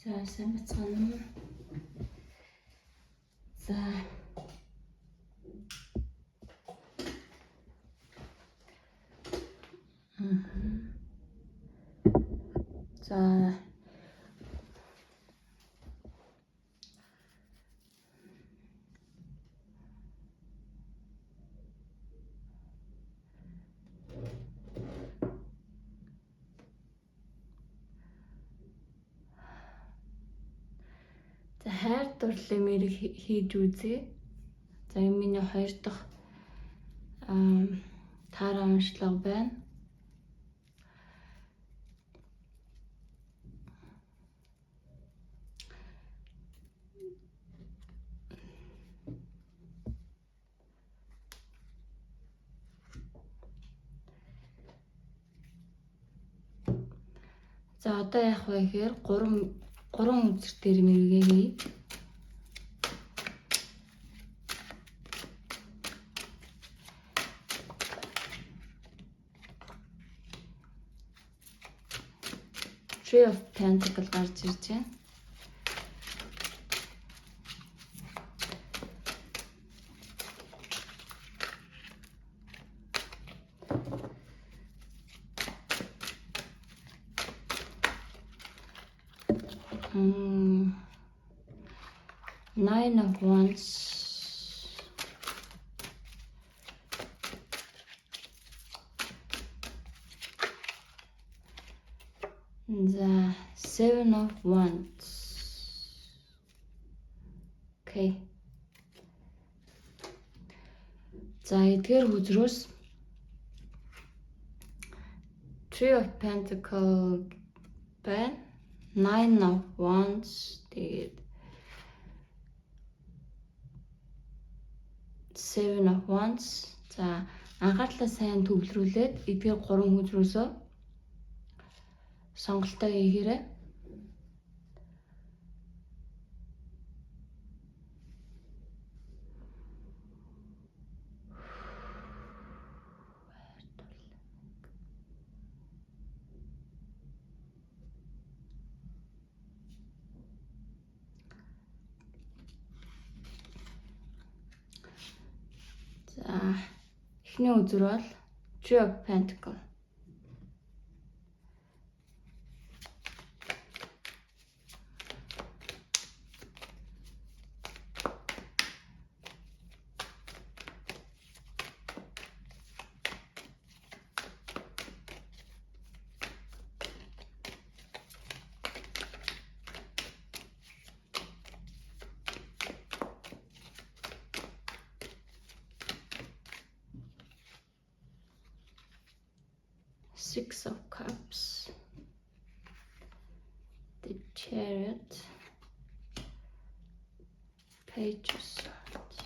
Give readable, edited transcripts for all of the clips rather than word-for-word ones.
За, сайн бацгаана уу? За. За. За, хайр дурлалын мэрэг хийж үзье. За, энэ миний хоёр дахь таараа уншлага байна. За, одоо яах вэ гэхээр гурван үзэр дээр мэргээ хий. Three of Pentacle гарч ирж байна. Nine of Wands. За, Seven of Wands. Okay. За, эдгээр хөзрөөс Three of Pentacle байна. Nine of Wands, тэгээд Seven of Wands. За, анхаарлаа сайн төвлөрүүлээд эдгээр гурван хөзрөөсөө сонголтоо хийгээрэй. За, эхний үзэр бол Three of Pentacle. Six of Cups, the Chariot, Page of Swords.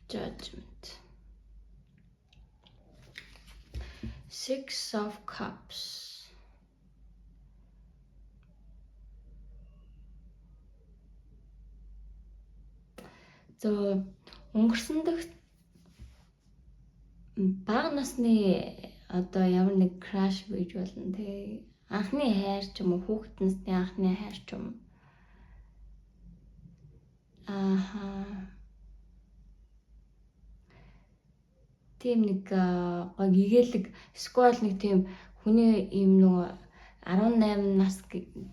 Judgment. Six of Cups. За, өнгөрсөн дэх бага насны одоо ямар нэг crush байж болно те, анхны хайр ч юм уу, хүүхэд насны анхны хайр ч юм. Ааха, тийм нэг гой гэгээлэг эсвэл нэг тийм хүний ийм нөгөө 18 нас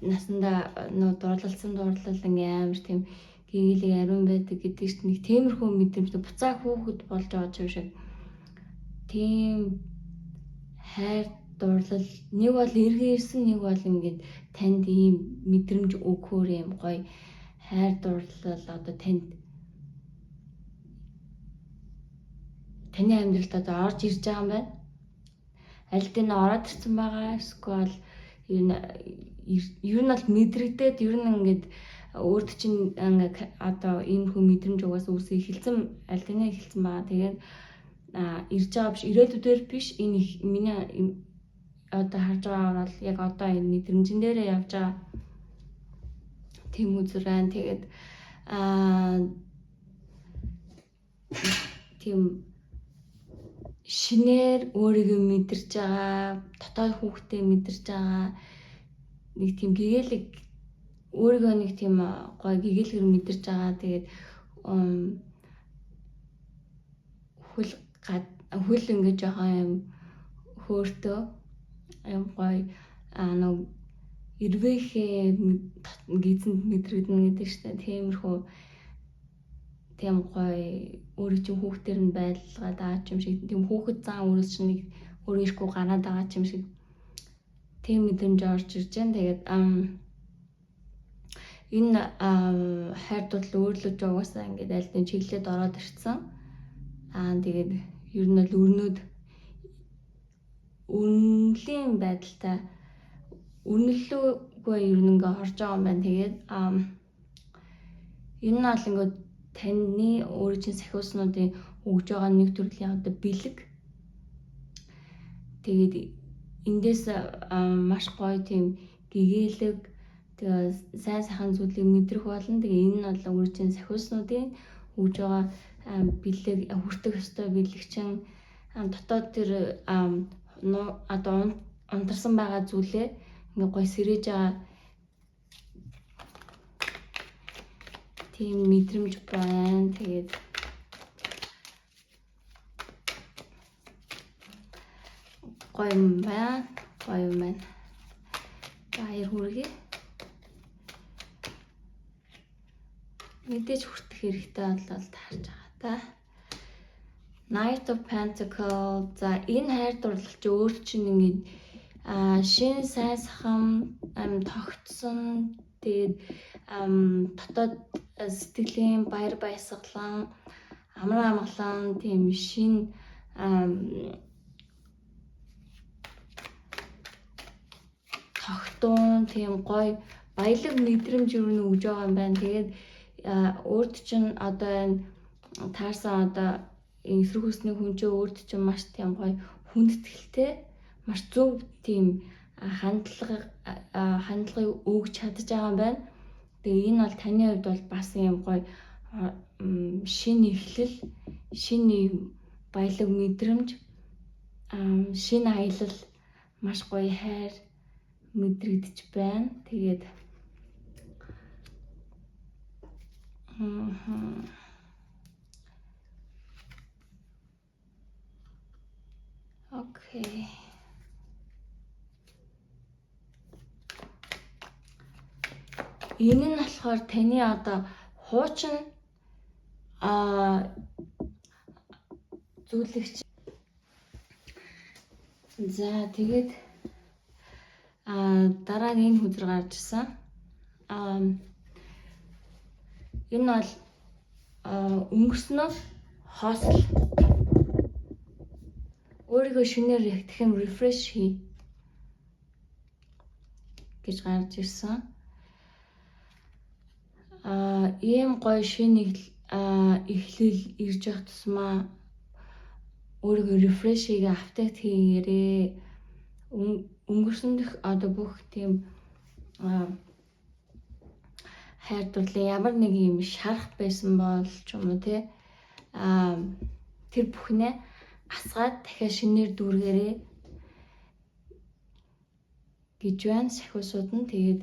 насандаа нөгөө дурлалсан дурлал ингээ амар тийм гэгээлэг ариун байдаг гэдэг чинь нэг тиймэрхүү мэдрэмж, буцаа хүүхэд болж байгаа юм шиг тийм хайр дурлал нэг бол эргэн ирсэн, нэг бол ингээд танд ийм мэдрэмж өгөхөөр юм гоё хайр дурлал одоо танд, таны амьдралд одоо орж ирж байгаа юм байна. Аль дээр нь ороод ирсэн байгаа, эсвэл ер нь бол мэдрэгдээд, ер нь ингээд өөрт чинь ингээд одоо иймэрхүү мэдрэмж угаасаа үүсээ эхэлсэн, аль дээр эхэлсэн байгаа. Тэгээд ирж байгаа биш, ирээдүйдээр биш, энэ миний одоо харж байгаагаар бол яг одоо энэ мэдрэмжэн дээрээ явж байгаа тийм үзэр байна. Тэгээд тийм шинээр өөрийгөө мэдэрч байгаа, дотоод хүүхдээ мэдэрч байгаа нэг тийм гэгээлэг өөрийгөө нэг тийм гоё гэгээлгэр мэдэрч байгаа. Тэгээд хөл хөл ингэж жоохон юм хөөртөө юм гоё нэг эрвээхээ гизэнд мэдрэгдэнэ гэдэг чинь тиймэрхүү тийм гоё өөрөө чинь хүүхдээр нь байлгаад байгаа юм шиг тийм хүүхэд зан өөрөөс чинь нэг өөрөө ирэхгүй гараад байгаа юм шиг тийм мэдрэмж орж ирж байна. Тэгээд энэ хайр дурлал өөрлөж угаасаа ингээд айлтын чиглэлд ороод ирсэн. Тэгээд ер нь бол өрнөд өрнөлийн байдалтай өрнөлөөгүй ер нь ингээ орж байгаа юм байна. Тэгээд энэ нь бол ингээд таны өөрөө чинь сахиуснуудын өгж байгаа нэг төрлийн одоо бэлэг. Тэгээд эндээс маш гоё тийм гэгээлэг тэгээ сайн сайхан зүйлийг мэдрэх болно. Тэгээ энэ нь бол өөрөө чинь сахиуснуудын өгж байгаа бэлэг, хүртэх ёстой бэлэг чинь дотоод тэр одоо унтарсан байгаа зүйлээ ингээ гоё сэрэж байгаа тийм мэдрэмж байна. Тэгээд гоё юм байна. Гоё юм байна. Баяр хүргэе. Мэдээж хүртэх хэрэгтэй бол таарч байгаа та. Knight of Pentacle. За энэ хайр дурлал чи өөр чинь ингээд шин сайн сахан тогтсон. Тэгээд дотоод сэтгэлийн баяр баясгалан амар амгалан тийм шин тогтун тийм гоё баялаг мэдрэмж юу нэг өгж байгаа юм байна. Тэгээд өөрт чинь одоо энэ таарсан одоо эсрэг хүсний хүн чинь өөрт чинь маш тийм гоё хүндэтгэлтэй маш зөв тийм хандлагыг өгч чадж байгаа юм байна. Тэгээ энэ бол таны хувьд бол бас юм гоё шинэ эхлэл, шинэ баялаг мэдрэмж, шинэ аялал, маш гоё хайр мэдрэгдэж байна. Тэгээд окей. Энэ нь болохоор таны одоо хуучин зүйлэгч. За тэгээд дараа нь энэ хүзэр гарч ирсэн. Энэ бол өнгөрснөө хоосол. Өөрийгөө шинээр дахин refresh хий гэж гарч ирсэн. Ийм гоё шинэ эхлэл ирж явах тусмаа өөрийгөө refresh хийгээ update хийгээрээ. Өнгөрсөн дэх одоо бүх тийм хайр дурлалын ямар нэг юм шарах байсан бол ч юм уу те тэр бүхнээ асгаад дахиад шинээр дүүргээрээ гэж байна сахиусууд нь. Тэгээд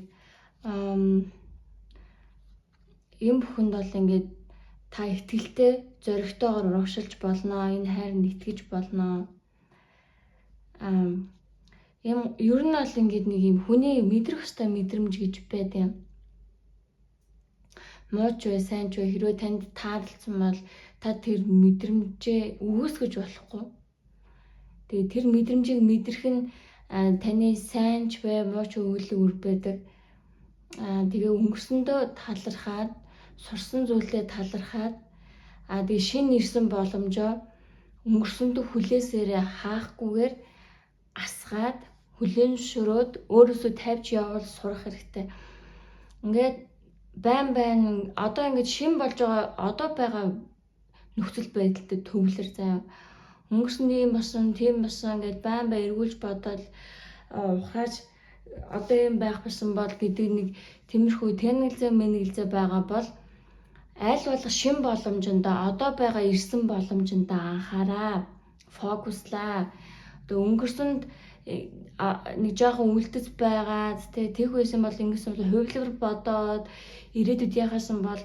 энэ бүхэнд бол ингээд та итгэлтэй зоригтойгоор урагшилж болно. Энэ хайр нь итгэж болно. Юм ер нь бол ингээд нэг юм хүний мэдрэх ёстой мэдрэмж гэж байд юм. Муу ч бай, сайн ч бай, хэрвээ танд таарлцсан бол та тэр мэдрэмжээ үгүйсгэж болохгүй. Тэгээ тэр мэдрэмжийг мэдрэх нь таны сайн ч бай, муу ч өгүүлэг үр байдаг. Тэгээ өнгөрсөндөө талархаад, сурсан зүйлээ талархаад, тэгээ шинэ ирсэн боломжоо өнгөрсөндөө хүлээсээрээ хаахгүйгээр асгаад хүлээн шөрөөд өөрөөсөө тавьж явбал сурах хэрэгтэй. Ингээд байн байн одоо ингээд шин болж байгаа одоо байгаа нөхцөл байдалтай төвлөр заяа. Өнгөрсөн ийм болсон, тийм болсон ингээд байн байн эргүүлж бодоод ухрааж одоо ийм байх болсон бол гэдэг нэг тиймэрхүү тэнэгэлзээ мэнэгэлзээ байгаа бол Аль болох шин боломжондоо, одоо байгаа ирсэн боломжондоо анхаараа, фокуслаа. Одоо өнгөрсөнд нэг жоохон үлдэц байгаад тэг байсан бол ингэсэн бол хувилбар бодоод ирээдүйд яхаасан бол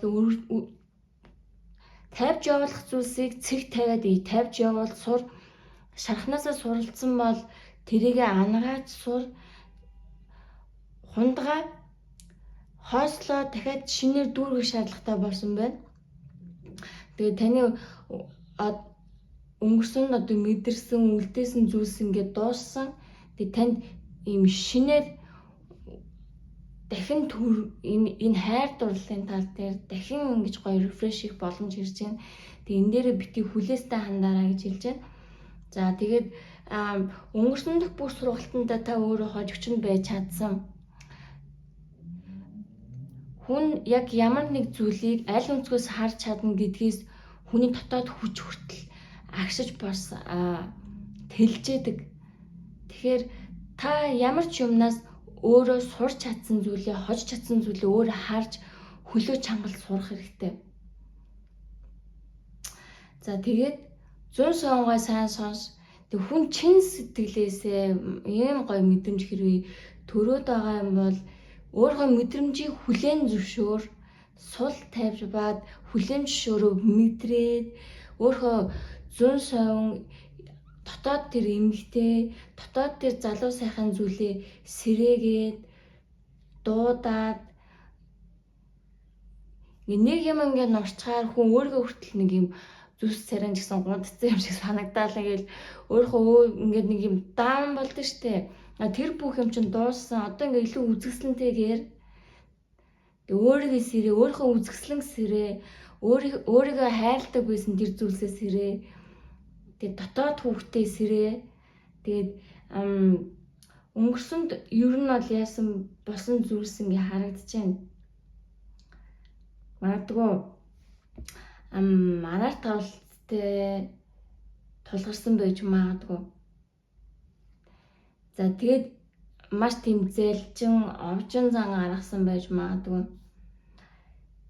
тавьж явуулах зүйлсийг цэг тавиад тавьж явуул сур. Шархнаасаа суралцсан бол тэрийгэ ангааж сур. Хундгаа хоослоо дахиад шинээр дүүргэх шаардлагатай болсон байна. Тэгээ таны өнгөрсөн одоо мэдэрсэн, үлдээсэн зүйлс ингээд дууссан. Тэгээ танд ийм шинээр дахин төр энэ хайр дурлалын тал дээр дахин ингэж гоё refresh хийх боломж ирж байна. Тэгээ энэ дээрээ бити хүлээстэй хандаарай гэж хэлж байна. За тэгээд өнгөрсөн дэх бүх сургалтандаа та өөрөө хожигч нь байж чадсан. Хүн яг ямар нэг зүйлийг аль өнцгөөс харж чадна гэдгээс хүний дотоод хүч хүртэл агшиж бас тэлжээдэг. Тэгэхээр та ямар ч юмнаас өөрөө сурч чадсан зүйлээ, хож чадсан зүйлээ өөрөө харж хөлөө чангалт сурах хэрэгтэй. За тэгээд зүүн сонгой сайн сонс. Тэг хүн чин сэтгэлээсээ ийм гоё мэдрэмж хэрвээ төрөөд байгаа юм бол өөрийнхөө мэдрэмжийг хүлээн зөвшөөр, сул тавьж баад хүлээн зөвшөөрөө мэдрээд өөрийнхөө зүүн совин дотоод тэр эмэгтэй, дотоод тэр залуу сайхан зүйлээ сэрээгээд дуудаад нэг юм ингээд нурчгаар хүн өөрийгөө хүртэл нэг юм зүс царин гэсэн гундцсан юм шиг санагдаал ингээл өөрийнхөө ингээд нэг юм даун болдог штэ. Тэр бүх юм чинь дууссан. Одоо ингээд илүү үзэсгэлэнтэйгээр өөрийгөө сэрээ, өөрийнхөө үзэсгэлэн сэрээ, өөрийгөө хайрладаг байсан тэр зүйлсээ сэрээ. Тэгээд дотоод хүүхдээ сэрээ. Тэгээд өнгөрсөнд ер нь бол яасан болсон зүйлс ингээ харагдаж байна. Магадгүй мараар тавлттай тулгарсан байж магадгүй. За тэгээд маш тийм зээлжин овжин зан гаргасан байж магадгүй.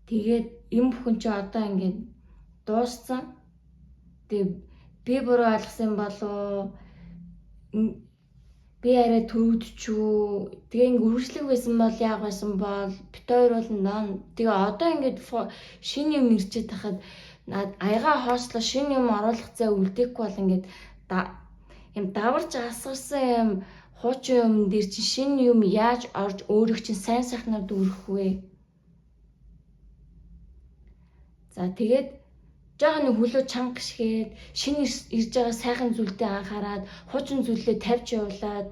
Тэгээд энэ бүхэн чи одоо ингээд дууссан. Тэгээд би буруу ойлгосон болов би арай төрөгдчихүү. Тэгээ ингээ үргэлжлэх байсан бол яах байсан бол бит хоёр бол нон. Тэгээ одоо ингээд шинэ юм ирчээд тахад аяга хоослоо шинэ юм оруулах зай үлдээхгүй бол ингээд юм даварч асгарсан юм хуучин юм дээр чинь шинэ юм яаж орж өөрийг чинь сайн сайхнаар дүүрэх вэ? За тэгээд жоохон нэг хөлөө чанга гიშгээд шинэ ирж байгаа сайхан зүйлдээ анхаарад хуучин зүйлээ тавьж явуулаад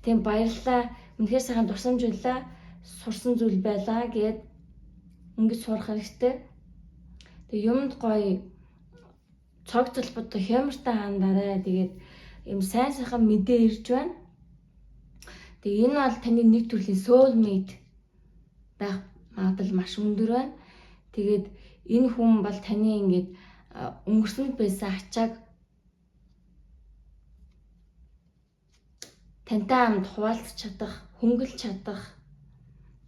тийм баярлалаа, үнэхээр сайхан дурсамж байлаа, сурсан зүйл байлаа гэд ингэж сурах хэрэгтэй. Тэг юмд гоё цог толботой хямартай хандарай. Тэгээд юм сайн сайхан мэдээ ирж байна. Тэг энэ бол таны нэг төрлийн soulmate байх магадлал маш өндөр байна. Тэгээд энэ хүн бол таны ингээд өнгөрсөнд байсан ачааг тантай хамт хуваалцах чадах, хөнгөлж чадах.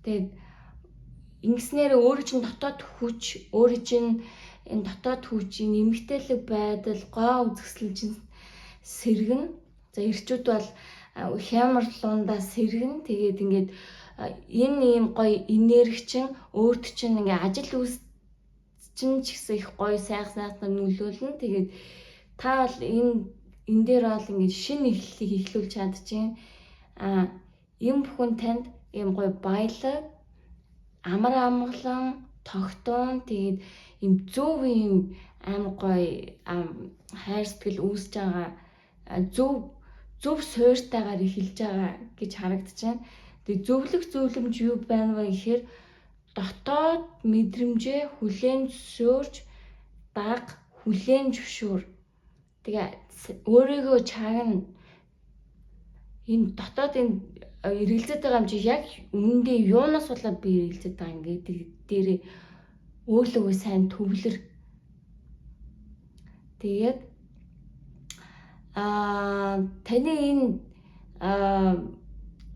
Тэгээд ингэснээр өөрөө чинь дотоод хүч, өөрөө чинь энэ дотоод хүч, нэмэгтэлэг байдал, гоо үзэсгэлэн чинь сэргэн. За эрчүүд бол хямар лундаа сэргэн. Тэгээд ингээд энэ ийм гоё энерги чинь өөрт чинь ингээ ажил үйлс чинь ч гэсэн их гоё сайхан сайхнаар нөлөөлнө. Тэгээд та бол энэ дээр бол ингээд шинэ эхлэлийг эхлүүлж чадчихээн. Энэ бүхэн танд ийм гоё баялаг, амар амгалан, тогтун, тэгээд ийм зөв ийм амар гоё хайр сэтгэл үүсэж байгаа, зөв суурьтайгаар эхэлж байгаа гэж харагдаж байна. Тэгээд зөвлөх зөвлөмж юу байна вэ гэхээр дотоод мэдрэмжээ хүлээн зөвшөөрч даг, хүлээн зөвшөөр. Тэгээ өөрийгөө чагна. Энэ дотоод энэ эргэлзээд байгаа юм чи яг үнэндээ юунаас болоод би эргэлзээд байгаа юм гэдэг дээрээ өөрлөгөө сайн төвлөр. Тэгээд таны энэ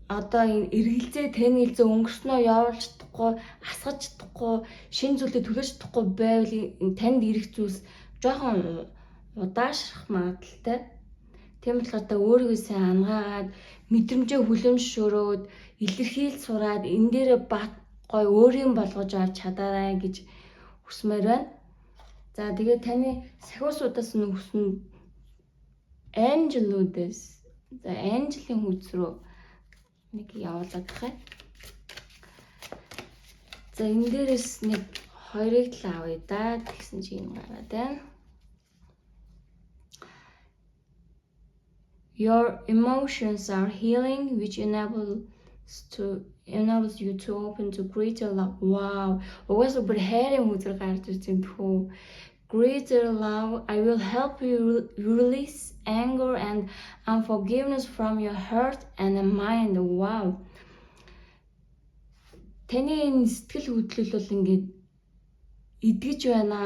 одоо энэ эргэлзээ тэнэлзээ өнгөрснөө явуулж чадахгүй, асгаж чадахгүй, шинэ зүйлээ төлөж чадахгүй байвал танд ирэх зүйлс жоохон удаашрах магадлалтай. Тийм болохоор та өөрийгөө сайн ангаагаад, мэдрэмжээ хүлэмжшөөрөөд, илэрхийлж сураад энэ дээрээ бат гой өөрийн болгож авч чадаарай гэж хүсмээр байна. За тэгээд таны сахиусуудаас нь өгсөн Angel-үүдээс за Angel-ийн хүч рүү нэг явуулаад байх юм. За энэ дээрээс нэг хоёрыг л авъя да. Тэгсэн чи энэ гараад байна. Your emotions are healing, which enables you to open to greater love. Wow. Угаасаа бүр хайрын үзэр гарч ирж байна тхүү. Greater love, I will help you release anger and unforgiveness from your heart and mind. Wow. Таны энэ сэтгэл хөдлөл бол ингээд эдгэж байна.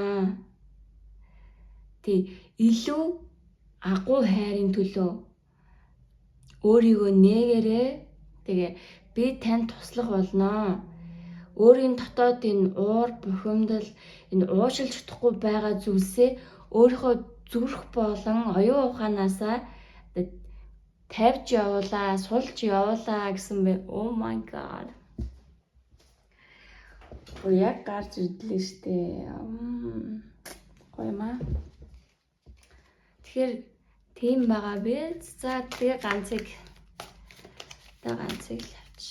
Тий, илүү агуу хайрын төлөө өөрийгөө нээгээрээ. Тэгээ би танд туслах болно. Өөрийн дотоод энэ уур бухимдал, энэ уушлж чадахгүй байгаа зүйлсээ өөрийнхөө зүрх болон оюун ухаанаасаа тавьж явуулаа, сулж явуулаа гэсэн бэ. Oh my god. Оо яг гарч ирлээ штэ. Гоё юм аа. Тэгэхээр тийм байгаа биз. За тэгээ ганцыг л авч.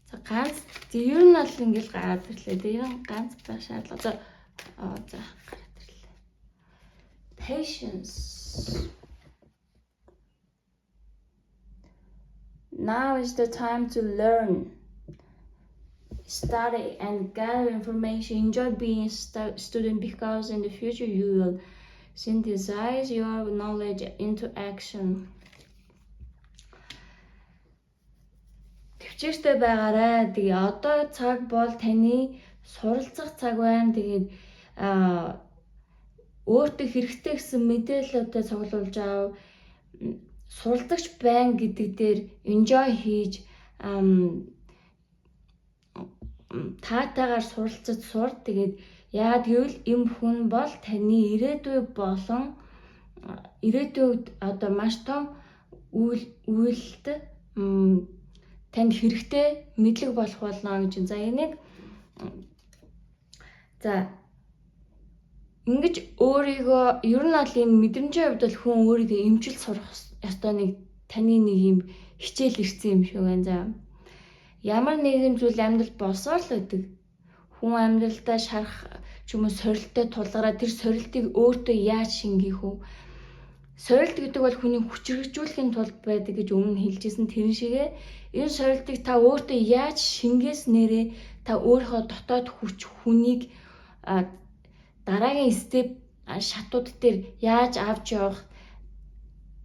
За ганц ер нь бол ингээл гараад ирлээ. Тэгээ ер нь ганц байх шаардлага. За за гараад ирлээ. Patience. Now is the time to learn, study and gather information. Enjoy being a student because in the future you will synthesize your knowledge into action. Төвчээртэй байгаарай. Тэгээ одоо цаг бол таны суралцах цаг байна. Тэгээд өөртөө хэрэгтэй гэсэн мэдээллүүдээ цуглуулж ав. Суралцагч байна гэдэг дээр enjoy хийж таатайгаар суралцаж сур. Тэгээд яагаад гэвэл энэ бүхэн бол таны ирээдүй болон ирээдүйд одоо маш том үйлдэл танд хэрэгтэй мэдлэг болох болно гэж. За энийг за ингэж өөрийгөө ер нь бол энэ мэдрэмжийн хувьд бол хүн өөрийгөө эмчил сурах ёстой нэг таны нэг юм хичээл ирсэн юм шиг байна. За ямар нэгэн зүйл амьдрал болсоор л байдаг. Хүн амьдралдаа шарах ч юм уу сорилттой тулгараа тэр сорилтыг өөртөө яаж шингээх вэ? Сорилт гэдэг бол хүний хүчрхэгжүүлэхийн тулд байдаг гэж өмнө хэлжсэн тэрэн шигээ энэ сорилтыг та өөртөө яаж шингээснээрээ та өөрийнхөө дотоод хүч хүнийг дараагийн степ шатууд дээр яаж авч явах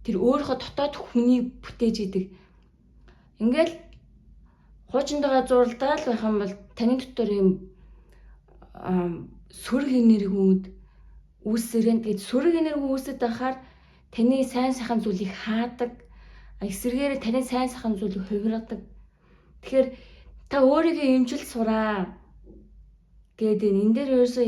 тэр өөрийнхөө дотоод хүнийг бүтээж идэг. Ингээл хуучинтайгаа зуралдаа л байх юм бол таны дотор юм сөрөг энергиуд үүсэрэн. Тэгээд сөрөг энерги үүсэт байхаар таны сайн сайхан зүйлийг хаадаг, эсрэгээрээ таны сайн сайхан зүйлийг хувиргадаг. Тэгэхээр та өөрийгөө эмчил сураа гэдэг энэ дээр ерөөсөө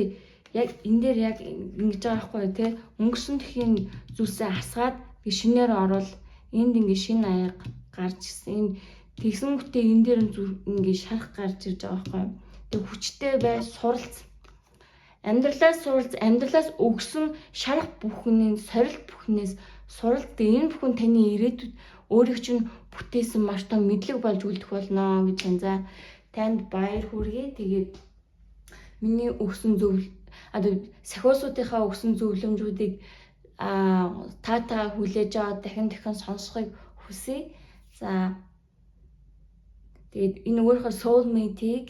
яг энэ дээр яг ингэж байгаа байхгүй тий. Өнгөрсөн тхийн зүйлсээ асгаад шинээр орвол энд ингэ шинэ аяга гарч ирсэн. Энэ тэгсэнгүүтээ энэ дээр ингэ шарах гарч ирж байгаа байхгүй. Тэг хүчтэй бай, суралц. Амьдралаас суралц, амьдралаас өгсөн шарах бүхний, сорилт бүхнээс суралц. Энэ бүхэн таны ирээдүйд өөрийг чинь бүтээсэн маш том мэдлэг болж үлдэх болно гэж байна. За танд баяр хүргэе. Тэгээд миний өгсөн зөв сахиусуудынхаа өгсөн зөвлөмжүүдийг таатайгаа хүлээж аваад дахин дахин сонсохыг хүсье. За тэгээд энэ өөрийнхөө soulmate-ийг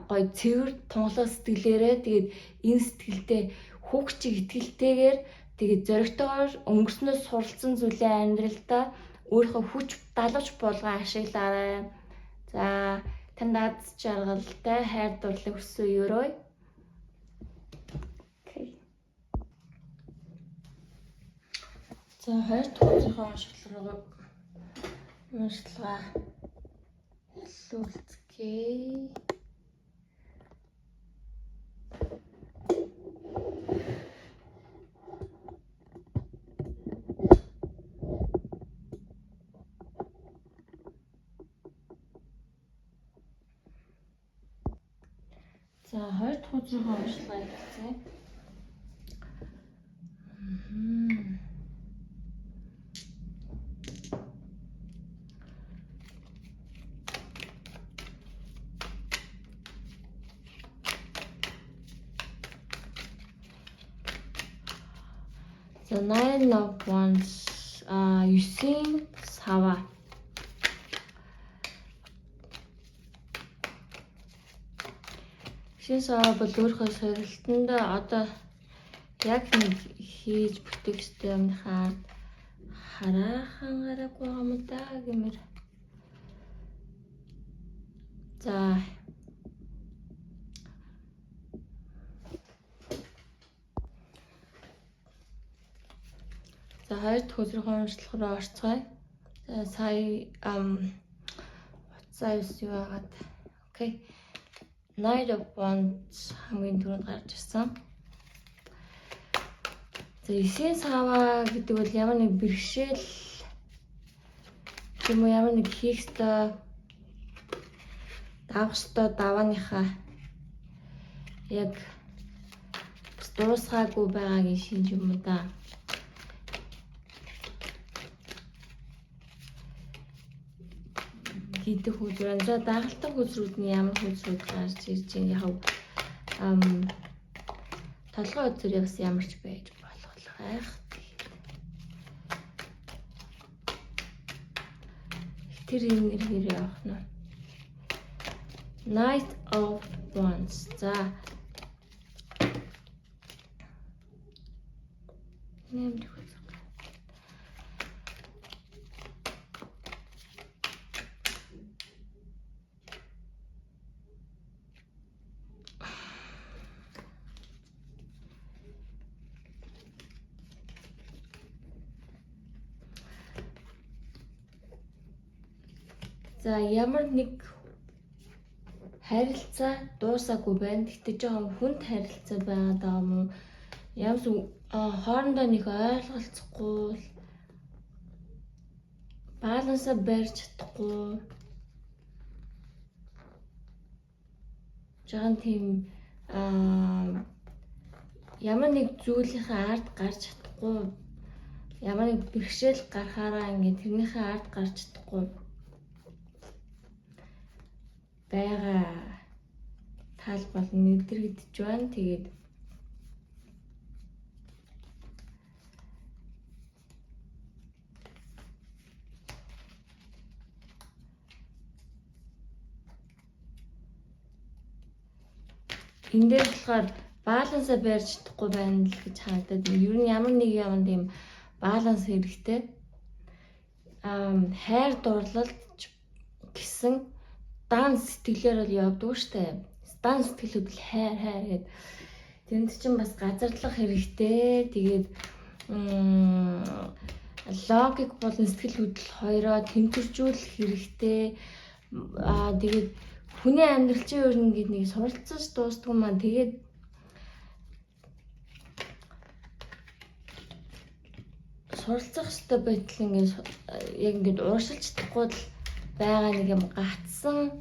гоё цэвэр тунгалаг сэтгэлээрээ тэгээд энэ сэтгэлдээ хүүхчиг итгэлтэйгээр тэгээд зоригтойгоор өнгөрснөөс суралцсан зүйлээ амьдралдаа өөрийнхөө хүч далавч болгон ашиглаарай. За танд аз жаргалтай хайр дурлал хүссэн өрөөе. За хоёр дахь өдрийнхөө уншиглал руу Уншилгаа эхлүүлцгээе. За, хоёр дахь үзрийн уншилгаа эхэлцгээе. За, Nine of Wands, 9-ийн сава. 9-ийн сава бол өөрийнхөө сорилтондоо одоо яг нэг хийж бүтээх ёстой юмныхаа хараахан гараагүй байгаа юм да гэмээр. За, За, хоёр дахь өдрийн уншлах руу орцгоё. За, сая утсаа юус юу агаад. Okay. Knight of Wands хамгийн түрүүнд гарч ирсэн. За, 9-ийн сава гэдэг бол ямар нэг бэрхшээл юм уу, ямар нэг хийх ёстой, давах ёстой давааныхаа яг дуусгаагүй байгаагийн шинж юм уу да. Гэдэг хөзөр. За, дагалдах хөзрүүд нь ямар хөзрүүд гарч ирж байна? Яг толгой хөзөр бас ямар ч байж болох айх. Тэр энергиэр явах нь. Knight of Wands. За. Нэм дэх хөзөр. За, ямар нэг харилцаа дуусаагүй байна. Гэхдээ жоохон хүнд харилцаа байгаад байгаа юм уу? Ямар ч хоорондоо нэг ойлголцохгүй, балансаа барьж чадахгүй. Жоохон тийм ямар нэг зүйлийнхээ ард гарч чадахгүй, ямар нэг бэрхшээл гарахаараа ингээд тэрнийхээ ард гарч чадахгүй байгаа тал бол мэдрэгдэж байна. Тэгээд энэ дээр болохоор балансаа барьж чадахгүй байна л гэж харагдаад. Ер нь ямар нэг юм тийм баланс хэрэгтэй. Хайр дурлалт гэсэн дан сэтгэлээр бол явдггүй штэ. Дан сэтгэл хөдлөл, хайр хайр гэд. Тэнд чинь бас газарлах хэрэгтэй. Тэгээд логик болон сэтгэл хөдлөл хоёроо тэнцвэржүүлэх хэрэгтэй. Тэгээд хүний амьдрал чинь өөр ингээд нэг суралцаж дуустгүй маа. Тэгээд суралцах ёстой байтал ингээд яг ингээд ууршилж чадахгүй л байгаа нэг юм гацсан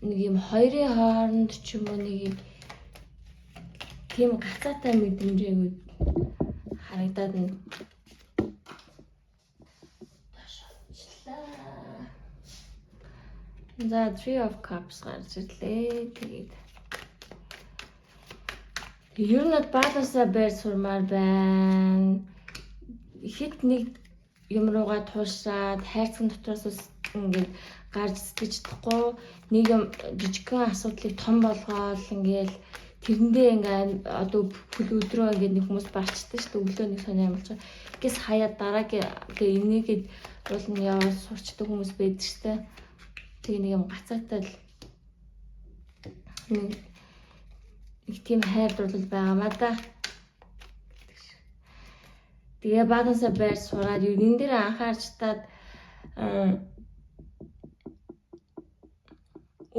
нэг юм хоёрын хооронд ч юм уу, нэг юм тийм гацаатай мэдрэмж айгуу харагдаад байна. За, Three of Cups гарч ирлээ. Тэгээд ер нь бол балансаа барьж сурмаар байна. Хэд нэг юм руугаа туушаад хайрцаган дотроос ингээд гарч сэтгэж чадахгүй, нэг юм жижигхэн асуудлыг том болгоол ингээл тэрэндээ ингээ одоо бүхэл өдрөө ингээд нэг хүмүүс барчдаг шүү дээ, өглөө нэг сонио амлж байгаа. Гэс хаяа дараагийн тэгээ энийгээд уул нь яваад сурчдаг хүмүүс байдаг шүү дээ. Тэгээ нэг юм гацаатай л нэг тийм хайр дурлал байгаа маа да. Тэгээ балансаа барьж сураад юу энэ дээр анхаарч таад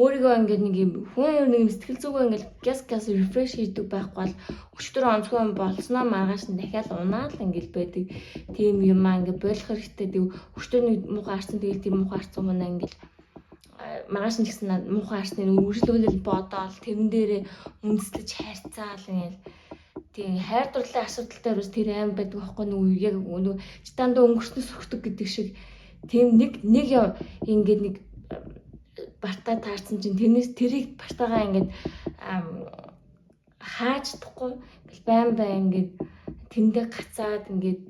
Өөрийгөө ингээд нэг юм хүн нэг юм сэтгэл зүгөө ингээд гяс гяс refresh хийдэг байхгүй бол өчтөр онцгой юм болсноо маргааш нь дахиад унаал ингээд байдаг. Тийм юм аа ингээд болох хэрэгтэй. Тэг өчтөр нэг муухай харсан, тэгэл тийм муухай харсан хүн ингээд маргааш нь гэсэн муухай харсны үргэлжлүүлэл бодоол тэрэн дээрээ үндэслэж харьцаал ингээд. Тийм, хайр дурлалын асуудал дээр бас тэр аим байдаг байхгүй, нөгөө яг нөгөө читандаа өнгөрснөөс сөхдөг гэдэг шиг тийм нэг нэг ингээд нэг бартаа таарсан чинь тэрнээс тэрийг бартаагаа ингээд хааж чадахгүй ингээл байн байн ингээд тэндээ гацаад ингээд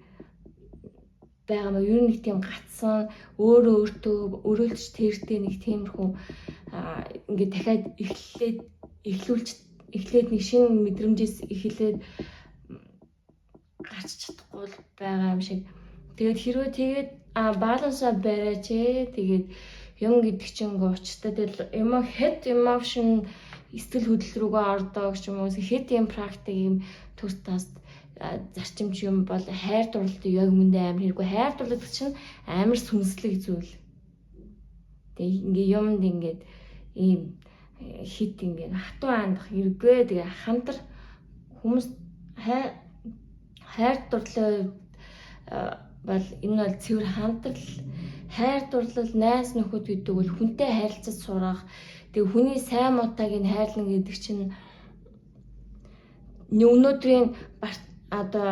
байгаа маа. Ер нь нэг тийм гацсан, өөрөө өөртөө өрөөлж тэртэй нэг тиймэрхүү ингээд дахиад эхлээд эхлүүлж эхлээд нэг шинэ мэдрэмжээс эхлээд гарч чадахгүй байгаа юм шиг. Тэгээд хэрвээ тэгээд балансаа бариач ээ. Тэгээд юм гэдэг чинь ингээ учиртай. Тэгэл юм хэд emotion, сэтгэл хөдлөл рүүгээ ордог ч юм уу, хэд юм практик юм тус тас зарчимч юм бол хайр дурлалт яг үндэ амар хэрэггүй. Хайр дурлал чинь амар сүнслэг зүйл. Тэгээ ингээ юмд ингээд ийм хит ингээд хатуу хандах хэрэггүй. Тэгээ хантар хүмүүс хайр дурлал бол энэ бол цэвэр хандрал. Хайр дурлал, найз нөхөд гэдэг бол хүнтэй харилцаж сурах. Тэгээ хүний сайн муутайг нь хайрлан гэдэг чинь өнөөдрийн одоо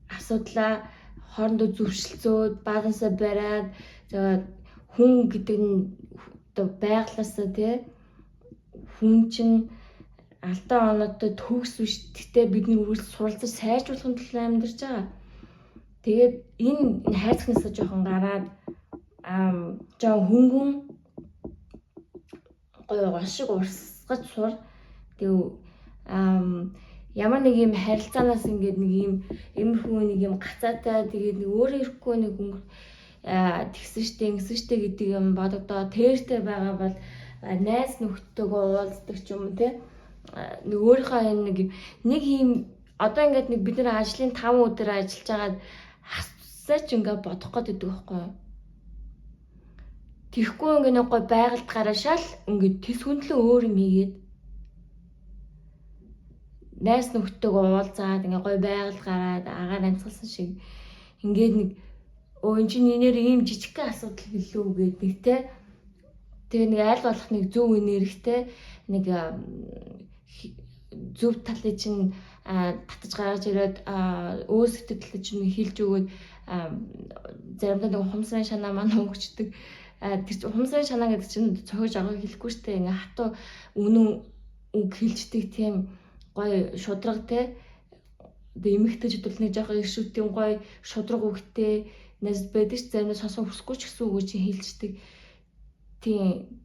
асуудлаа хоорондоо зөвшөлдсөөд, балансаа бариад, тэгээд хүн гэдэг нь одоо байглаасаа тий хүн чинь алдаа оноотой төгс биш. Гэтэ бид нар үргэлж суралцаж сайжруулахын төлөө амьдарч байгаа. Тэгээд энэ хайрцагнасаа жоохон гараад жоохон хөнгөн гоё гол шиг урсгаж сур. Тэгээ ямар нэг юм харилцаанаас ингээд нэг юм иймэрхүү нэг юм гацаатай, тэгээд нэг өөрөө ирэхгүй нэг тэгсэн штэ, ингэсэн штэ гэдэг юм бодогдоо тэртэй байгаа бол найз нөхдөдөө уулздаг ч юм уу те, нэг өөрийнхөө энэ нэг нэг юм одоо ингээд нэг бид нар ажлын 5 өдөр ажиллаж байгаад хасаа ч ингээд бодох гээд байдаг байхгүй юу? Тэгэхгүй ингээд нэг гой байгальд гараа шал ингээд тэс хүндлэн өөр юм хийгээд найз нөхдөдөө уулзаад, ингээ гой байгальд гараад агаар амьсгалсан шиг ингээд нэг өө эн чинь энээр ийм жижигхэн асуудал гэлөө гээд нэг те, тэгээ нэг аль болох нэг зөв энергитэй, нэг зөв талыг чинь татаж гаргаж ирээд, өөсгдөг талыг чинь хилж өгөөд, заримдаа нэг ухамсарын шанаа маань өнгөчдөг. Тэр ухамсарын шанаа гэдэг чинь цохиж авах хэлэхгүй штэ, ингээ хатуу үнэн үг хэлждэг тийм гоё шудраг те. Одоо эмэгтэйчүүд бол нэг жоохон иршүүд тийм гоё шудраг үгтэй найз байдаг ш, заримдаа сонсох хүсэхгүй ч гэсэн үг чинь хэлждэг. Тийм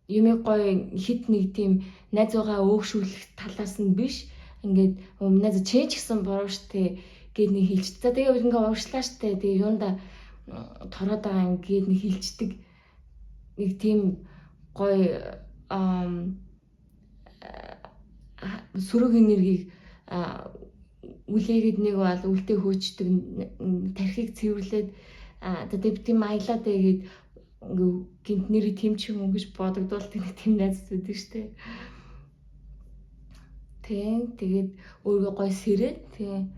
юмыг гоё хит нэг тийм найзуугаа өөгшүүлэх талаас нь биш, ингээд найз чи ч гэсэн буруу штэ гэд нэг хэлж. За тэгээ ингээ уушлаа штэ, тэгээ юунда тороод байгаа ингээд нэг хэлждэг. Нэг тийм гоё сөрөг энергийг үлээгээд нэг бол үлдээ хөөчдөг, тархийг цэвэрлээд тэгээ тийм аялаа тэгээд ингээ гинт нэрийг тийм ч юм уу гэж бодогдвол нэг тийм найз байдаг штэ. Тийм, тэгээд өөрийгөө гоё сэрээд, тийм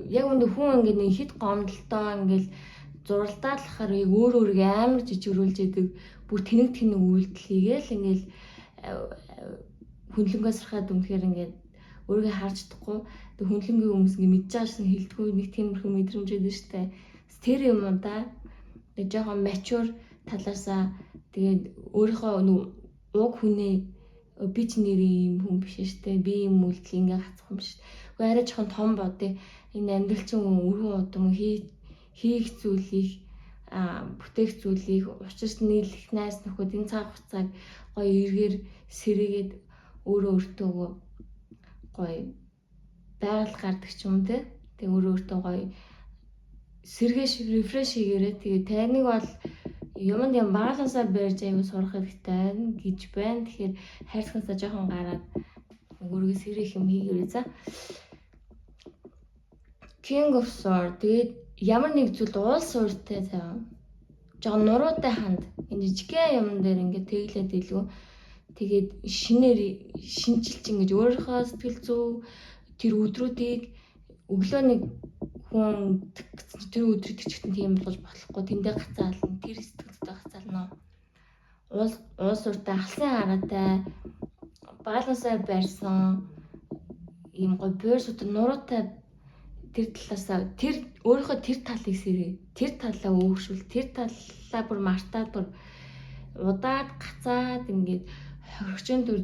яг үндэ хүн ингээ нэг хит гомдолтой ингээл зуралдаалахаар яг өөр өөрийгөө амар жижигрүүлж идэг, бүр тэнэг тэнэг үйлдэл хийгээл ингээл хүнлэнгөө сархаад үнэхээр ингээд өөрийгөө харж чадахгүй, тэг хүнлэнгийн хүмүүс ингээд мэдж байгаа шин хэлдэггүй нэг тиймэрхүү мэдрэмж өгдөн штэ. Тэр юм уу да. Тэг жоохон mature талаасаа тэгээд өөрийнхөө уг хүнээ, би ч нэрээ ийм хүн биш штэ. Би ийм үйлдэл ингээ гацх юм биш. Гэхдээ арай жоохон том бодъё. Энэ амьдрал чинь өргөн удам хийх зүйлийг, бүтээх зүйлийг, учирч нийлэх найз нөхөд, энэ цаг хугацааг гоё эргээр сэрээгээд өөрөө өөртөө гоё байгаль гардаг ч юм те. Тэг өөрөө өөртөө гоё сэргээш refresh хийгээрэй. Тэгээ таныг бол юмд юм балансаар барьж аягүй сурах хэрэгтэй гэж байна. Тэгэхээр хайрцагнасаа жоохон гараад өөрийгөө сэрээх юм хийгээрэй за. King of Swords, тэгээд Ямар нэг зүйл уул суурьтай заяа. Жогон нуруутай ханд. Энэ жижигхэн юм дээр ингээд тэглээд илгүү. Тэгээд шинээр шинчилж ингэж өөрийнхөө сэтгэл зүй тэр өдрүүдийг өглөө нэг хүн тэр өдрийг чигтэн тийм болгож болохгүй, тэндээ гацаална, тэр сэтгэл зүйтэй гацаална. Уул суурьтай, алсын хараатай, балансаа барьсан ийм гоё буйр сут нуруутай тэр талаасаа тэр өөрийнхөө тэр талыг сэрээ. Тэр талаа өөгшүүл, тэр талаа бүр мартаад бүр удаад гацаад ингээд хохирогчийн дүр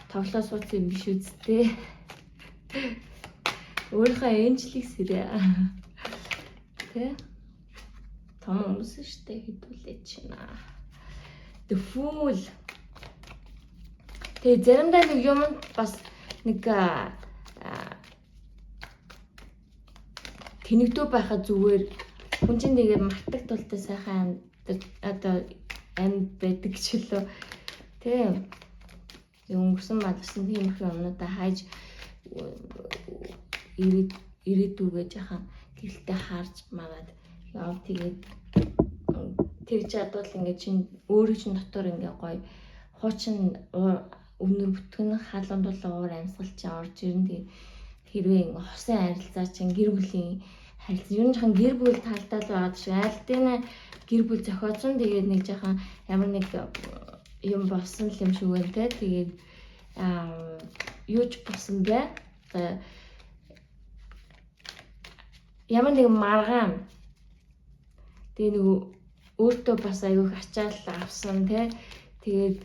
тоглоо суусан юм биш үсттэй. Өөрийнхөө энжлийг сэрээ. Тэ? Том хүмүүс штэ хэдүүлээ чинь. The Fool. Тэгээ заримдаа нэг юм бас нэг тэнэгдүү байхад зүгээр хүн чинь тэгээ мартаг тултай сайхан амьд одоо амьд байдаг ч лөө. Тийм. Өнгөрсөн малсан тиймэрхүү юмнуудаа хайж ирээдүгээ жахан гэрэлтэй харж мараад яв, тэгээд тэгж чадвал ингээд чинь өөрөө чинь дотор ингээ гоё хуучин өвнөр бүтгэн халуун дулаан уур амьсгал чинь орж ирнэ. Тэгээд хэрвээ ингээ хосын харилцаа чинь гэр бүлийн харилцаа ер нь жоохон гэр бүл талдаа л байгаа шиг айлтын гэр бүл зохиоцсон, тэгээд нэг жоохон ямар нэг юм болсон л юм шиг байна те. Тэгээд юу ч болсон бэ? Ямар нэг маргаан тэгээ нэг өөртөө бас айгүйх ачаал авсан те. Тэгээд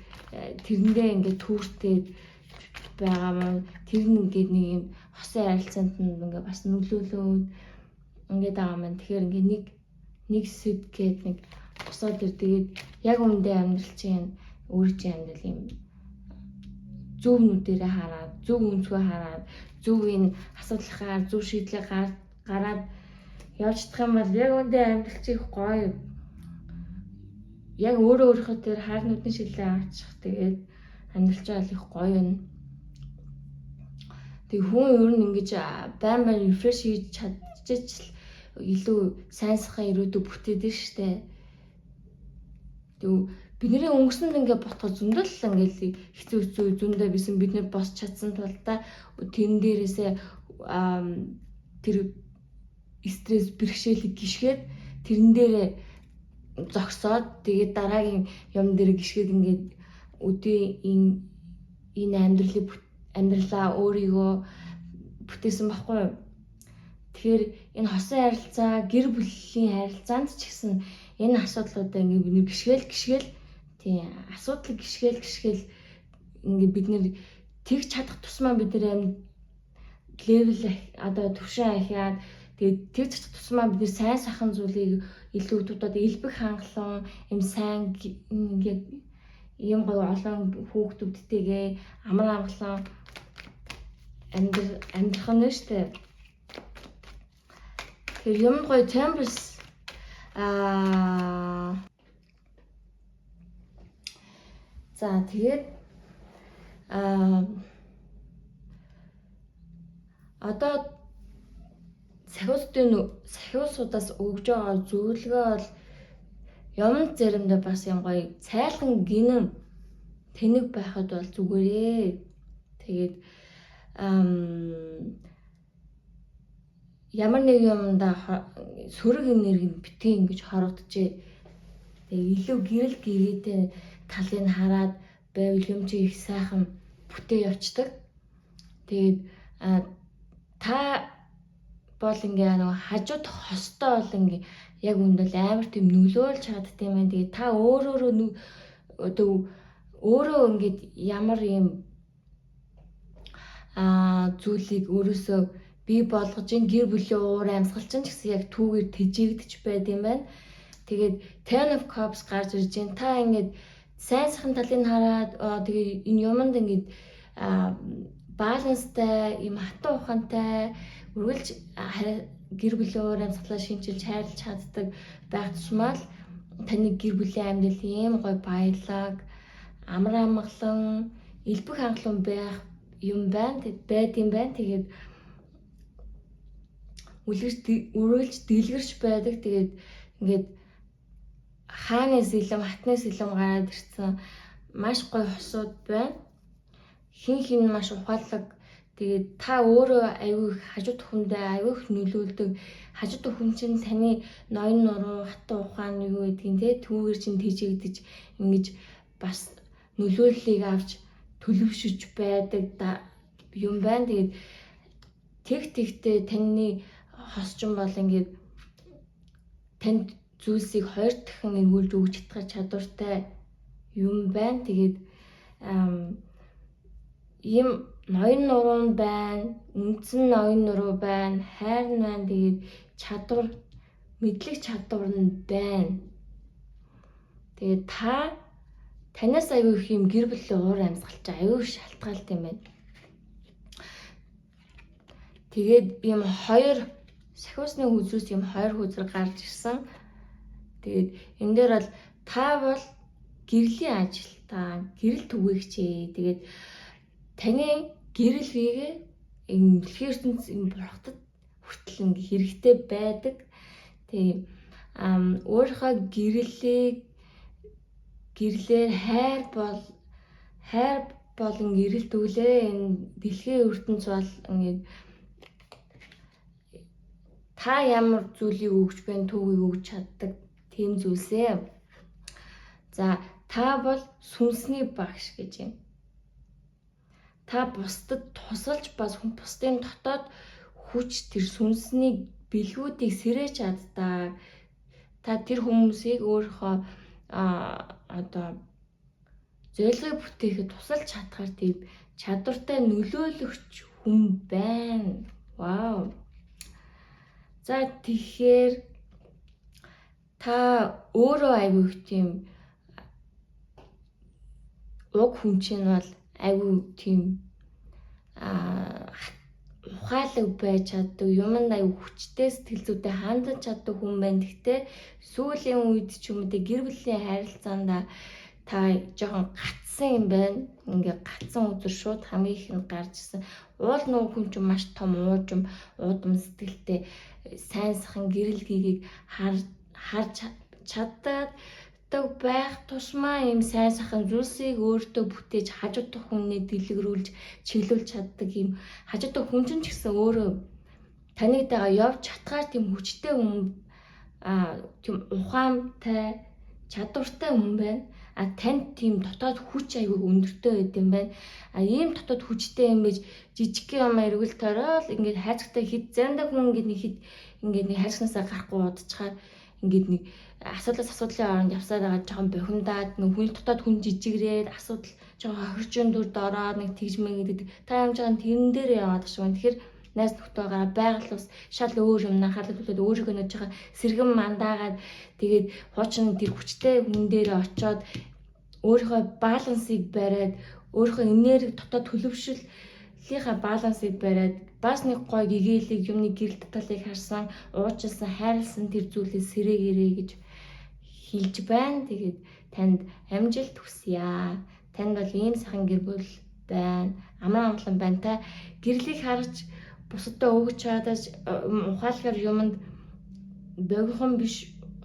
тэрэндээ ингээд түүртэй байгаа мөн тэр нь ингээд нэг юм хосын харилцаанд нь ингээд бас нөлөөлөөд ингээд байгаа маань. Тэгэхээр ингээд нэг нэг сэд гээд нэг босоод ир, тэгээд яг үндэ амьдрал чинь өөр чинь амьдрал юм зөв нүдэрээ хараад, зөв өнцгөө хараад, зөв энэ асуудлынхаа зөв шийдлээ гараад явж чадах юм бол яг үндэ амьдрал чинь их гоё. Яг өөрөө өөрийнхөө тэр хар нүдэн шилээ авчих, тэгээд амьдрал чинь их гоё юм. Тэг хүн ер нь ингэж байн байн refresh хийж чадчих л илүү сайн сайхан ирээдүй бүтээдэг штэ. Тэг бидний өнгөрсөнд ингээ ботход зөндөл ингээл хэцүү хэцүү зөндөө бисэн, бид нэр босч чадсан тул та тэрэн дээрээсээ тэр стресс бэрхшээлийг гიშгээд тэрэн дээрээ зогсоод тэгээд дараагийн юм дээр гიშгээд ингээд өдөө энэ амьдралыг амьдралаа өөрийгөө бүтээсэн байхгүй юу? Тэгэхээр энэ хосын харилцаа, гэр бүлийн харилцаанд ч гэсэн энэ асуудлуудаа ингээд бид нэр гიშгээл гიშгээл, тийм, асуудал гიშгээл гიშгээл ингээд бид нэр тэгж чадах тусмаа бид нэр амьд level одоо төвшин ахиад, тэгээд тэгж чадах тусмаа бид нэр сайн сайхан зүйлийг илүү дуудаад элбэг хангалуун юм сайн ингээд ийм гоё олон хүүхдүүдтэйгээ амар амгалан амьдрах нь шүү дээ. Тэгэхээр юм гоё Temperance за тэгээд одоо сахиусуудаас өгж байгаа зөвлөгөө бол юм заримдаа бас юм гоё цайлган гинэм тэнэг байхад бол зүгээрээ. Тэгээд ямар нэг юмдаа сөрөг энерги битгий ингэж хорогджээ. Тэгээ илүү гэрэл гэрээтэй талыг хараад байвал юм чи их сайхан бүтээ явцдаг. Тэгээд та бол ингээ нөгөө хажууд хостой бол ингээ яг үндэл амар тийм нөлөөлж чадд юм байна. Тэгээд та өөрөөрөө одоо өөрөө ингээд ямар юм зүйлийг өөрөөсөө бий болгож ин гэр бүлийн уур амьсгал чинь ч гэсэн яг түүгээр тэжээгдэж байд юм байна. Тэгээд Ten of Cups гарч ирж байна. Та ингээд сайн сайхан талыг хараад тэгээ энэ юмд ингээд баланстай, юм хатан ухаантай үргэлж гэр бүлийн уур амьсгалаа шинчилж хайрлаж чаддаг байх тусмаа л таны гэр бүлийн амьдрал ийм гоё баялаг, амар амгалан, элбэг хангалуун байх юм байна. Байд юм байна. Тэгээд Үргэлж дэлгэрч байдаг. Тэгээд ингээд хааны сэлэм, хатны сэлэм гараад ирсэн маш гоё хосууд байна. Хин хин маш ухаалаг. Тэгээд та өөрөө аюу их хажуу түлхэндээ аюу их нөлөөлдөг. Хажуу түлхэн чинь таны ноён нуруу, хатан ухаан юу гэдгийг те түүгээр чинь тэжээгдэж ингэж бас нөлөөллийг авч төлөвшөж байдаг юм байна. Тэгээд тэг тэгтээ таны хосчин бол ингээд танд зүйлсийг хоёр дахин эргүүлж өгч чадах чадвартай юм байна. Тэгээд ийм ноён нуруу нь байна, үндсэн ноён нуруу байна, хайр нь байна. Тэгээд чадвар, мэдлэг чадвар нь байна. Тэгээд та танаас аюу их юм гэр бүлийн уур амьсгалч аюу их шалтгаалт юм байна. Тэгээд ийм хоёр сахиусны хүзрээс ийм хоёр хүзэр гарч ирсэн. Тэгээд энэ дээр бол та бол гэрлийн ажилтаа, гэрэл түгээгч ээ. Тэгээд таны гэрэл хийгээ энэ дэлхийн ертөнц энэ бурхтад хүртэл ингээ хэрэгтэй байдаг. Тийм өөрийнхөө гэрлийг гэрлээр хайр болон гэрэл түглээ энэ дэлхийн ертөнц бол ингээд та ямар зүйлийг өгч байна түүгийг өгч чаддаг тийм зүйлсээ. За та бол сүнсний багш гэж юм. Та бусдад тусалж бас хүн бусдын дотоод хүч тэр сүнсний бэлгүүдийг сэрээч чаддаг. Та тэр хүмүүсийг өөрийнхөө одоо зорилгыг бүтээхэд тусалж чадхаар тийм чадвартай нөлөөлөгч хүн байна. Вау. За тэгэхээр та өөрөө айгүй их тийм уг хүн чинь бол айгүй тийм ухаалаг байж чаддаг, юмд айгүй хүчтэй сэтгэл зүйтэй хандаж чаддаг хүн байна. Гэхдээ сүүлийн үед ч юм уу гэр бүлийн харилцаанд та жоохон гатсан юм байна. Ингээ гатсан үзэр шууд хамгийн ихэнд гарч ирсэн. Уул нуу хүн чинь маш том уужим, уудам сэтгэлтэй сайн сайхан гэрэл гээгийг харж чаддаг байх тусмаа ийм сайн сайхан зүйлсийг өөртөө бүтээж хажуу дах хүнээ дэлгэрүүлж чиглүүлж чаддаг юм. Хажуу дах хүн чинь ч гэсэн өөрөө таныг дагаа явж чадхаар тийм хүчтэй хүн тийм ухаантай чадвартай хүн байна. А танд тийм дотоод хүч аягүй өндөртэй байд юм байна. А ийм дотоод хүчтэй юм байж жижиг юм эргэл тойрол ингээд хайцагтай хэд заримдаа хүн ингээд нэг хэд ингээд нэг хайцагнаасаа гарахгүй удчихаар ингээд нэг асуудлаас асуудлын оронд явсаар байгаа жоохон бухимдаад нэг хүн дотоод хүн жижигрээд асуудал жоохон хохирчон дүрд ороод нэг тэгж мэн гэдэг. Та юм жоохон тэрэн дээр яваад шиг байна. Тэгэхээр найз нөхдөөгөө байгаль ус шал өөр юм анхаарлаа түлээд өөрийгөө нөж байгаа сэргэн мандаагаад тэгээд хуучин тэр хүчтэй хүн дээр очоод өөрийнхөө балансыг бариад өөрийнхөө энерги дотоод төлөвшөлийнхаа балансыг бариад бас нэг гой гэгээлэг юмны гэрэл таталыг харсан, уучлсан, хайрлсан тэр зүйлээ сэрээгэрээ гэж хэлж байна. Тэгээд танд амжилт хүсье. Танд бол ийм сайхан гэр бүл байна. Амар амгалан байна. Та гэрлийг харж бусаддаа өгч чадаж ухаалгаар юмд богинохон биш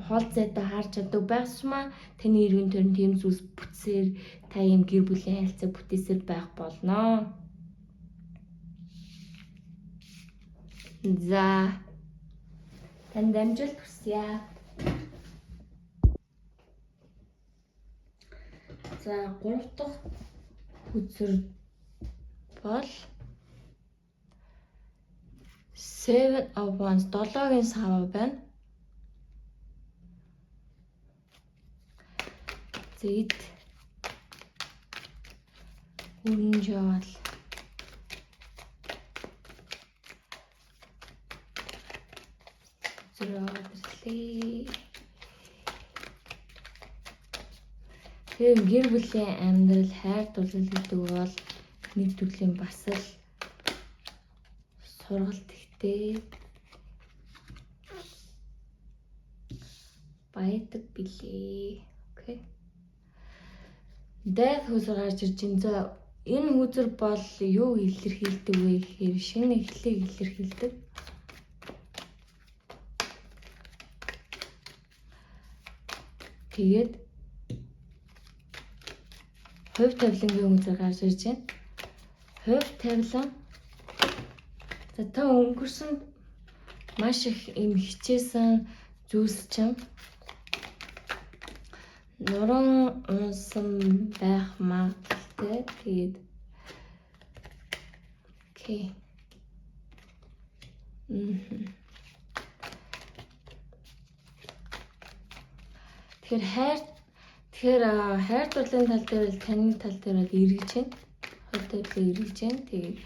хоол зайтай харж чаддаг байсмаа таны эргэн тойронд тийм зүйлс бүтсээр та ийм гэр бүлийн харилцаа бүтээсээр байх болно. За танд амжилт хүсье. За 3 дахь хөзөр бол Seven of Wands 7-гийн сав байна. За эд өрнөж яваал. Зөрөөд ирлээ. Тэгээ гэр бүлийн амьдрал хайр дурлал гэдэг бол нэг төрлийн бас л сургалт ихтэй байдаг билээ. Окей. Death хөзөр гарч ирж байна. За энэ хөзөр бол юу илэрхийлдэг вэ гэхээр шинэ эхлэлийг илэрхийлдэг. Тэгээд хувь тавилангийн үзэр гарч ирж байна. Хувь тавилан. За, та өнгөрсөн маш их юм хичээсэн зүйлс чинь нуран унсан байх магадлалтай. Тэгээд okay. Тэгэхээр хайр дурлалын тал дээр бол, таны тал дээр бол эргэж байна. Хувь тавилан эргэж байна. Тэгээд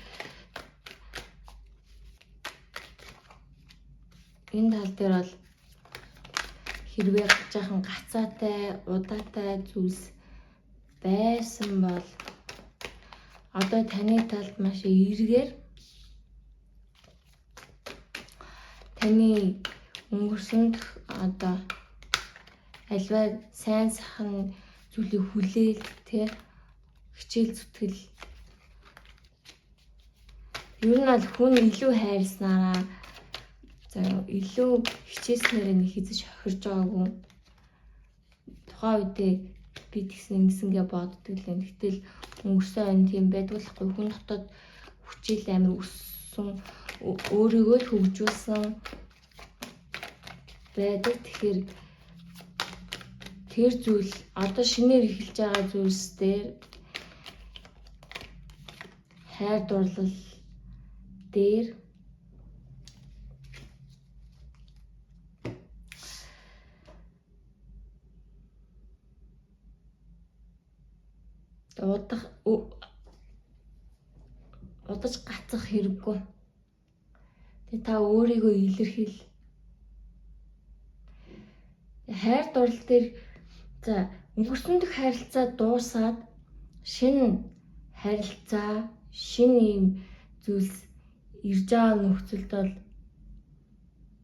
энэ тал дээр бол хэрвээ жаахан гацаатай, удаатай зүйлс байсан бол одоо таны талд маш эргээр таны өнгөрсөнд одоо альва сайн сайхан зүйлийг хүлээл, тэ, хичээл зүтгэл, ер нь бол хүн илүү хайрласнараа, за, илүү хичээснээрээ нэг хэзээ ч хохирж байгаагүй. Тухайн үедээ би тэгсэн ингэсэнгээ боддог л юм. Гэтэл өнгөрсөн он тийм байдгүй л хгүй. Хүн дотоод хүчил амар өссөн, өөрийгөө л хөгжүүлсэн байдаг. Тэгэхээр тэр зүйл одоо шинээр эхэлж байгаа зүйлс дээр, хайр дурлал дээр удах удаж гацах хэрэггүй. Тэгээ та өөрийгөө илэрхийл. Хайр дурлал дээр, за, өнгөрсөн дэх харилцаа дуусаад шинэ харилцаа, шинэ юм зүйлс ирж байгаа нөхцөлд бол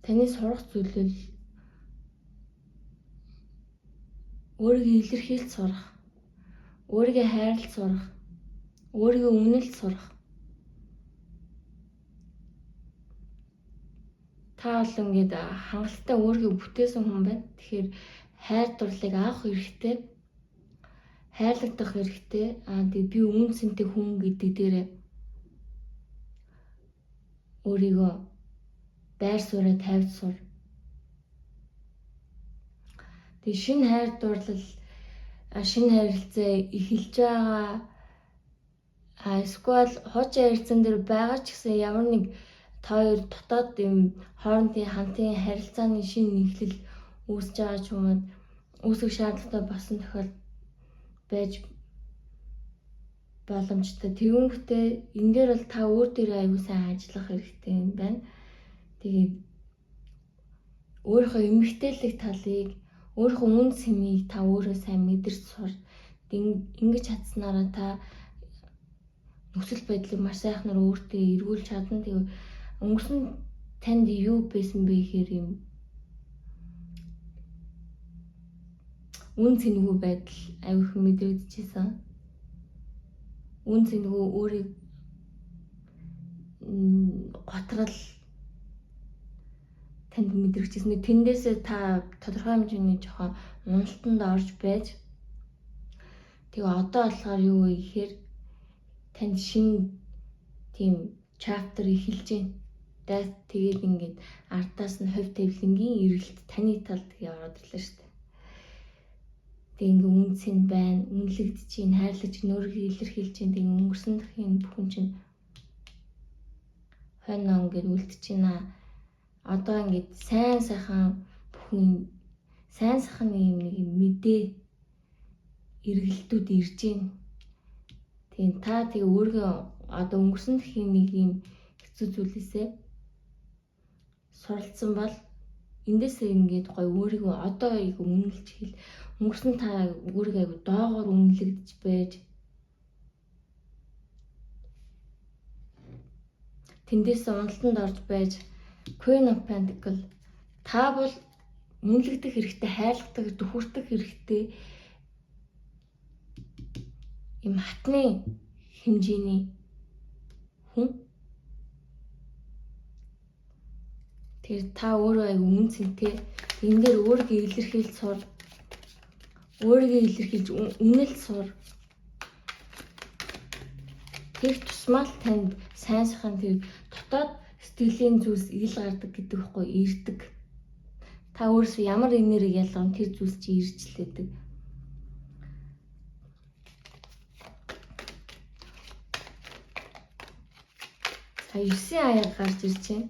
таны сурах зүйл бол өөрийгөө илэрхийлж сурах, өөрийгөө хайрлаж сурах, өөрийгөө үнэлж сурах. Та бол ингээд хангалттай өөрийгөө бүтээсэн хүн байна. Тэгэхээр хайр дурлалыг авах хэрэгтэй. Хайрлагдах хэрэгтэй. Аа, тэгээ би үнэ цэнтэй хүн гэдэг дээрээ өөрийгөө байр сууриа тавьж сур. Тэгээ шинэ хайр дурлал, шинэ харилцаа эхэлж байгаа, а эсвэл хуучин харилцаан дээр байгаа ч гэсэн ямар нэг та хоёр дотоод юм хоорондын хамтын харилцааны шинэ эхлэл үүсэж байгаа ч юм уу, үүсгэх шаардлагатай болсон тохиолдол байж боломжтой. Тэгэнгүүтээ энэ дээр бол та өөр дээрээ аягүй сайн ажиллах хэрэгтэй юм байна. Тэгээд өөрийнхөө эмэгтэйлэг талыг, өөрийнхөө үнэ цэнийг та өөрөө сайн мэдэрч сур. Ингэж чадсанараа та нөхцөл байдлыг маш сайхнаар өөртөө эргүүлж чадна. Тэгээ өнгөрсөн танд юу байсан бэ гэхээр юм үнэ цэнгүй байдал аягүй их мэдрэгдэжсэн. Үнэ цэнгүй, өөрийг готрол танд мэдрэгчсэн. Тэндээсээ та тодорхой хэмжээний жоохон уналтанд орж байж, тэгээ одоо болохоор юу вэ гэхээр танд шинэ тийм chapter эхэлж байна. Тэгээд ингээд ардаас нь хувь тавилангийн эргэлт таны талд тэгээ ороод ирлээ шүү дээ. Тэгээ ингээ үнэ цэн байна, үнэлэгдэж чинь, хайрлаж чинь, өөрийгөө илэрхийлж чинь, тэгээ өнгөрсөн дахин бүхэн чинь хойноо ингээд үлдэж байна. Одоо ингээд сайн сайхан бүхэн, сайн сайхан юм нэг юм мэдээ эргэлтүүд ирж байна. Тийм, та тэгээ өөрийгөө одоо өнгөрсөн дахин нэг юм хэцүү зүйлээсээ суралцсан бол эндээсээ ингээд гоё өөрийгөө одоо их үнэлж хэл. Өнгөрсөн та өөрийгөө айгу доогоор үнэлэгдэж байж, тэндээсээ уналтанд орж байж. Queen of Pentacle, та бол үнэлэгдэх хэрэгтэй, хайрлагдах, төхөртөх хэрэгтэй юм хатны хэмжээний хүн. Тэр та өөрөө айгу үнэ цэнтэй. Энэ дээр өөрийгөө илэрхийлж сур. Өөрийгөө илэрхийлж үнэл сур. Тэр тусмаа л танд сайн сайхан тэр дотоод сэтгэлийн зүйлс ил гардаг гэдэг байхгүй ирдэг. Та өөрөөсөө ямар энерги ялгам тэр зүйлс чи ирж л байдаг. За 9 аяга гарч ирж байна.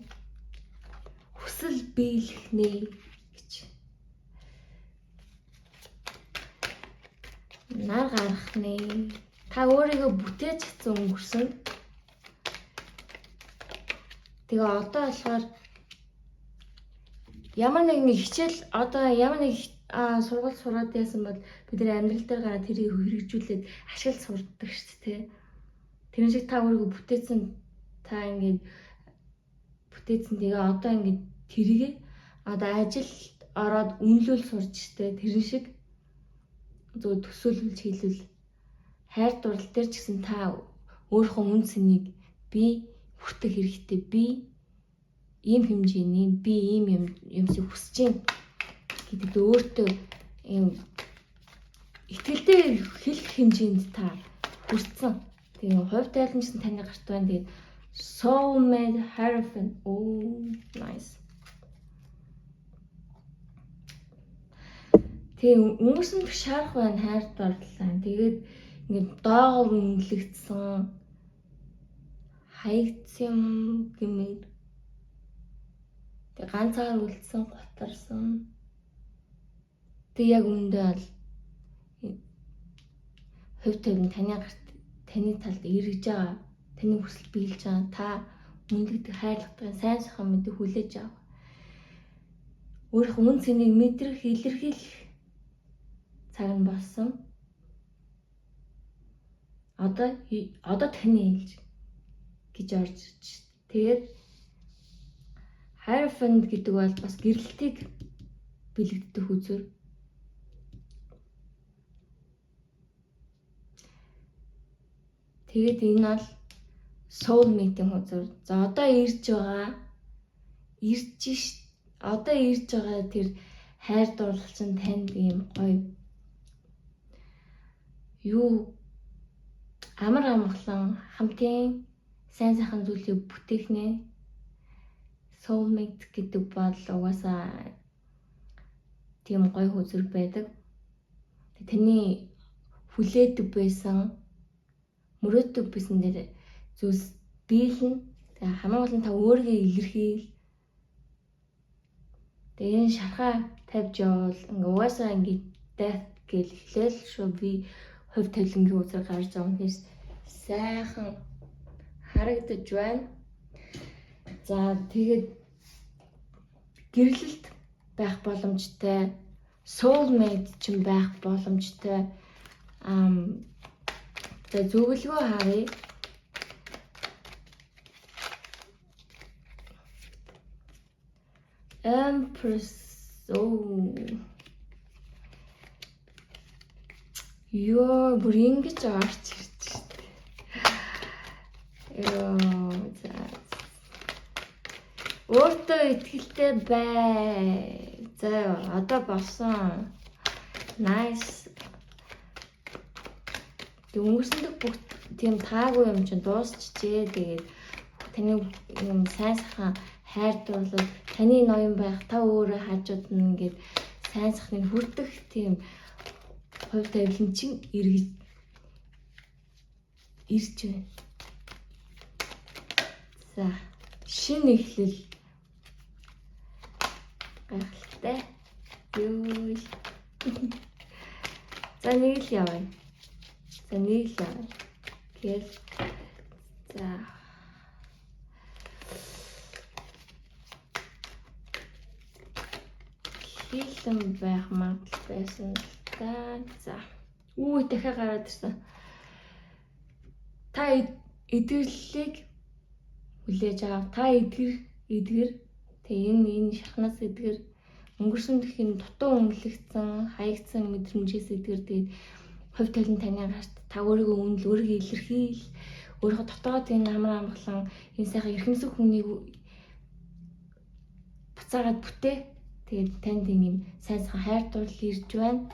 Хүсэл биелэх нэ гэж. Нар гарах нэ. Та өөрийгөө бүтээж чадсан өнгөрсөн. Тэгээ одоо болохоор ямар нэгэн хичээл одоо ямар нэг сургууль сураад байсан бол бид нар амьдрал дээр гараад тэрийг хэрэгжүүлээд ашиглаж сурдаг шүү дээ. Тэр шиг та өөрийгөө бүтээсэн, та ингээд бүтээсэн. Тэгээ одоо ингээд тэрийг одоо ажилд ороод үнэлүүл сурч штэ. Тэр шиг зөв төсөөлүүлж хийлвэл хайр дурлал дээр ч гэсэн та өөрийнхөө үн цэнийг би хүртэх хэрэгтэй. Би ийм хэмжээний би ийм юмсыг хүсэж байна гэдэгт өөртөө ийм итгэлтэй хэлэх хэмжээнд та хүрсэн. Тэгээ хувь тайлан гэсэн таны гарт байна. Тэгээд soulmate hierophant. Oh, nice. Тэгээ өнгөрсөн бүх шарах байна, хайр дурлалаа. Тэгээд ингээд доогоор үнэлэгдсэн, хаягдсан юм гэмээр. Тэгээ ганцаар үлдсэн, гутарсан. Тэг яг үүндээ бол хувь тавин таны гарт, таны талд эргэж байгаа, таны хүсэл биелж байгаа, та үнэлэгдэх, хайрлагдах сайн сайхан мэдээ хүлээж авах. Өөрийнхөө үн цэнийг мэдрэх, илэрхийлэх цаг нь болсон. Одоо таны ээлж гэж орж ирж. Тэгээд Hierophant гэдэг бол бас гэрлэлтийг бэлэгддэг үзүр. Тэгээд энэ бол soulmate-ийн үзүр. За одоо ирж байгаа одоо ирж байгаа тэр хайр дурлал чинь танд ийм гоё юу амар амгалан хамтын сайн сайхан зүйлийг бүтээх нэ. Soulmate гэдэг бол угаасаа тийм гоё хүзэр байдаг. Таны хүлээдэг байсан, мөрөөддөг байсан дээр зүйлс биелнэ. Тэгээ хамгийн гол нь та өөрийгөө илэрхийл. Тэгээ энэ шархаа тавьж явбал ингээ угаасаа ингээ death гэл эхлээл шүү, би хувь тавилангийн үзэр гарч байгаа юм сайхан харагдаж байна. За тэгээд гэрлэлт байх боломжтой, soulmate ч байх боломжтой. За зөвлөгөө харъя. Empress. Oh. Йоо, бүр ингэж орч ирж штэ. Йоо, за. Өөртөө итгэлтэй бай. За, одоо болсон. Nice. Тэг өнгөрсөн дэх бүх тийм таагүй юм чинь дуусчихжээ. Тэгээд таны юм сайн сайхан хайр дурлал, таны ноён байх, та өөрөө хажууд нь ингээд сайн сайхныг хүртэх тийм хувь тавилан чинь эргэж ирж байна. За, шинэ эхлэл гайхалтай. Юу. За нэг л явъя. За нэг л явъя. Тэгэл за хийлэн байх магадлал байсан л да. За. Үу дахиад гараад ирсэн. Та эдгэрлийг хүлээж ав. Та эдгэр тэг энэ шахнаас эдгэр, өнгөрсөн дэлхийн дутуу үнэлэгдсэн, хаягдсан мэдрэмжээс эдгэр. Тэгээд хувь тавилан таны гарт, та өөрийгөө үнэл, өөрийгөө илэрхийл, өөрийнхөө дотоод энэ амар амгалан, энэ сайхан эрхэмсэг хүнийг буцаагаад бүтээ. Тэгээд танд ийм сайн сайхан хайр дурлал ирж байна.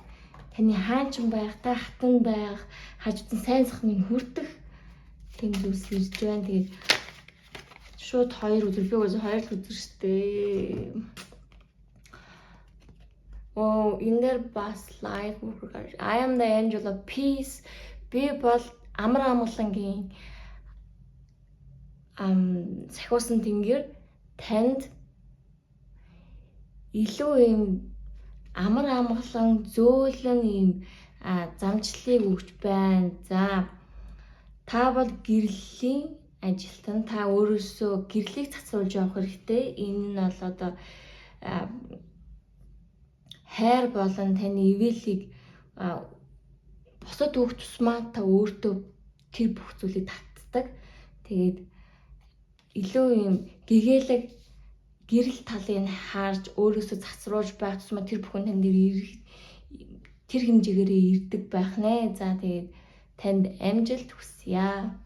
Таны хаачин байх, та хатан байх, хажууд нь сайн сайхныг хүртэх тийм зүйлс ирж байна. Тэгээд шууд хоёр өдөр, би үгүй хоёр л өдөр штэ. Оо, энэ дээр бас live worker. I am the angel of peace. Би бол амар амгалангийн сахиусан тэнгэр, танд илүү юм амар амгалан, зөөлөн ийм замчлалыг өгч байна. За, та бол гэрлэлийн ажилтан, та өөрөөсөө гэрлийг цацруулж явах хэрэгтэй. Энэ нь бол одоо хайр болон таны ивээлийг бусад өгөх тусмаа та өөртөө тэр бүх зүйлийг татдаг. Тэгээд илүү юм гэгээлэг гэрэл талыг харж өөрөөсөө цацруулж байх тусмаа тэр бүхэн тань дээр ирэх, тэр хэмжээгээрээ ирдэг байх нэ. За, тэгээд танд амжилт хүсье.